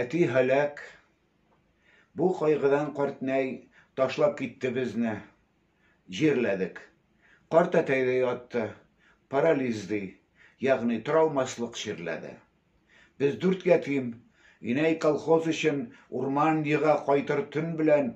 Әти һәлак. Бу кайгыдан картнәй ташлап китте безне. Җирләдек. Картәтәй дә ятты. Парализ ди, ягъни тора алмаслык чирләде. Без дүрт ятим, инәй колхоз өчен урман ега кайтыр төн белән,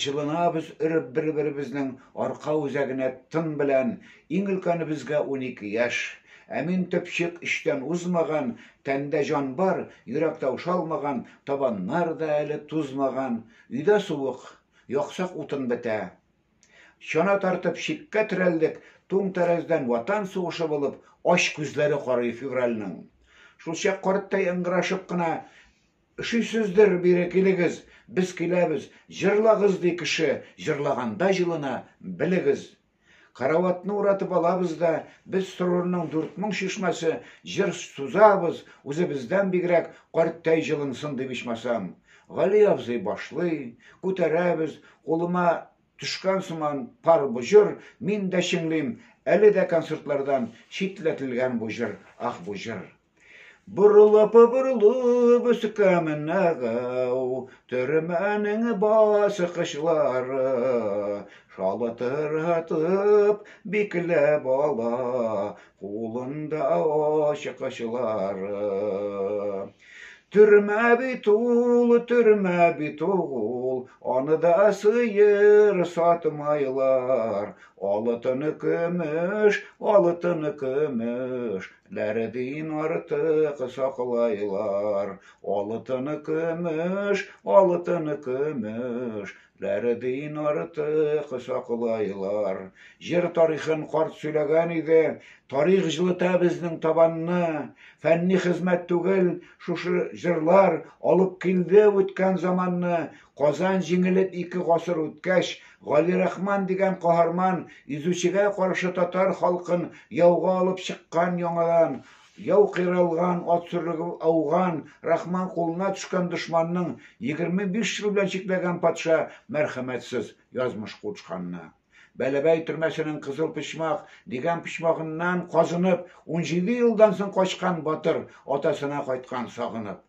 җылынабыз өреп бер-беребезнең арка үзәгенә тын белән, иң өлкәнебезгә 12 яшь. Ә мин төпчек өчтән узмаган, тәндә җан бар, йөрәк таушалмаган, табаннар да әле тузмаган. Өйдә суык, яксак утын бетә. Чана тартып чиккә терәлдек, туң тәрәздән Ватан сугышы булып, ач күзләре карый февральнең. Шулчак карттай ыңгырашып кына, Өшисездер, бире килегез, без киләбез, җырлагыз, ди кеше, җырлаганда җылына, белегез. Караватны уратып алабыз да, без Сорурның 4000 чишмәсе, җыр сузабыз, үзебездән бигрәк карттәй җылынсын дип ичмасам. Гали абзый башлый, күтәрәбез, кулыма төшкән сыман пар бу җыр, мин дә чыңлыйм, әле дә концертлардан читләтелгән бу җыр, ах бу җыр. Борылып борылып өскә менәгәү, төрмәнең баскычлары шалтыратып бикләп ала, кулында ачкычлары. Төрмә бит ул, төрмә бит ул, аны да сыер сатмайлар. Алтыны көмеш, алтыны көмеш, Ләрдин артык саклайлар. Алтыны көмеш, алтыны көмеш, Ләрдин артык саклайлар. Җыр тарихын карт сөйләгән иде, Тарих җылыта безнең табанны. Фәнни хезмәт түгел, шушы җырлар Алып килде үткән заманны. Казан җиңелеп ике гасыр үткәч, Гали Рахман дигән каһарман изүчегә каршы татар халкын яуга алып чыккан яңадан. Яу кыйралган, ат сөрлегеп ауган, Рахман кулына төшкән дошманның 25 ел белән чикләгән патша мәрхәмәтсез язмыш кушканны. Бәләбәй төрмәсенең Кызыл почмак дигән почмагыннан казынып, 17 елдан соң качкан батыр атасына кайткан сагынып.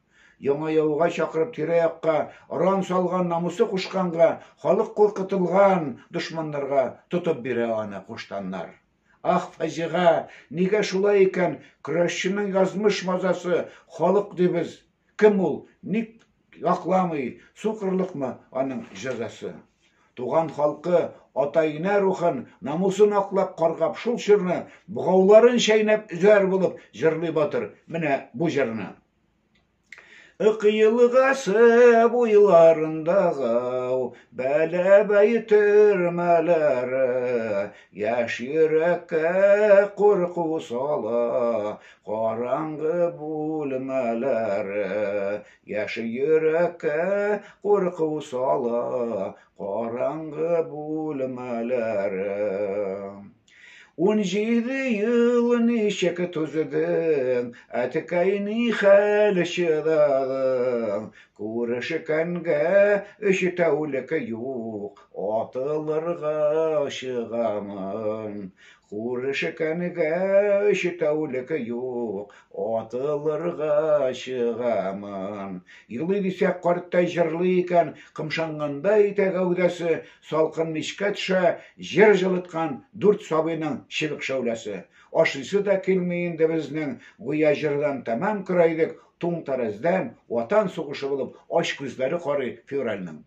Яңа яуга чакырып тирә-якка оран салган намусы кушканга, халык куркытылган дошманнарга тотып бирә аны куштаннар. Ах, фаҗига, нигә шулай икән, көрәшченең язмыш мазасы халык дибез. Кем ул, ник якламый, сукырлыкмы аның җәзасы? Туган халкы, ата-инә рухын, намусын аклап, каргап шул чорны, богауларын чәйнәп өзәр булып җырлый батыр менә бу җырны. Ык елгасы буйларындагы Бәләбәй төрмәләре Яшь йөрәккә курку сала Караңгы бүлмәләре Яшь йөрәккә курку сала Караңгы бүлмәләре. 17 ел ничек түздең, әткәй ни хәл чыдадың? Күрешкәнгә өч тәүлек юк, атылырга чыгамын. Күрешкәнгә өч тәүлек юк, атылырга чыгамын. Елый дисәк, карттай җырлый икән, кымшангандай итә гәүдәсе, Салкын мичкә төшә җыр җылыткан дүрт сабыйның чыбык шәүләсе. Ашыйсы да килми инде безнең, гүя җырдан тәмам көрәйдек, туң тәрәздән Ватан сугышы булып ач күзләре карый февральнең.